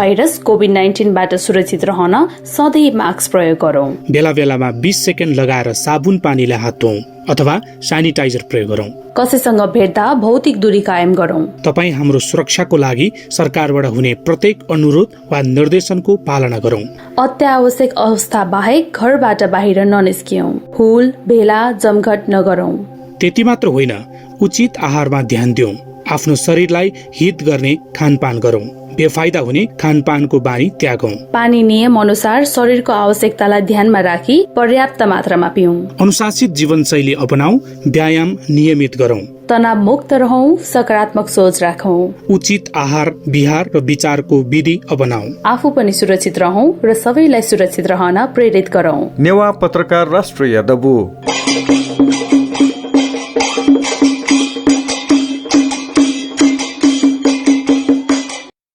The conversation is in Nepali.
भाइरस कोभिड-19बाट सुरक्षित रहन सधैँ मास्क प्रयोग गरौं। बेला बेलामा 20 सेकेन्ड लगाएर साबुन पानीले हात धोऊ अथवा सेनिटाइजर प्रयोग गरौं। कसैसँग भेट्दा भौतिक दूरी कायम गरौं। तपाई हाम्रो सुरक्षाको लागि सरकारबाट हुने प्रत्येक अनुरोध वा निर्देशनको पालना गरौं। अत्यावश्यक अवस्था बाहेक घरबाट बाहिर ननिस्कियौं। फूल, भेला, जमघट नगरौं। त्यति मात्र होइन, उचित आहारमा ध्यान दिउँ। आफ्नो शरीरलाई हित गर्ने खानपान गरौं। बेफाइदा हुने खानपानको बानी त्यागौं। पानी नियम अनुसार शरीरको आवश्यकतालाई ध्यानमा राखी पर्याप्त मात्रामा पिउँ। अनुशासित जीवनशैली अपनाऊ। व्यायाम नियमित गरौं। तनाव मुक्त रहौं। सकारात्मक सोच राखौं। उचित आहार, विहार र विचारको विधि अपनाऊ। आफू पनि सुरक्षित रहौं र सबैलाई सुरक्षित रहन प्रेरित गरौं। नेवा पत्रकार राष्ट्रिय दबु।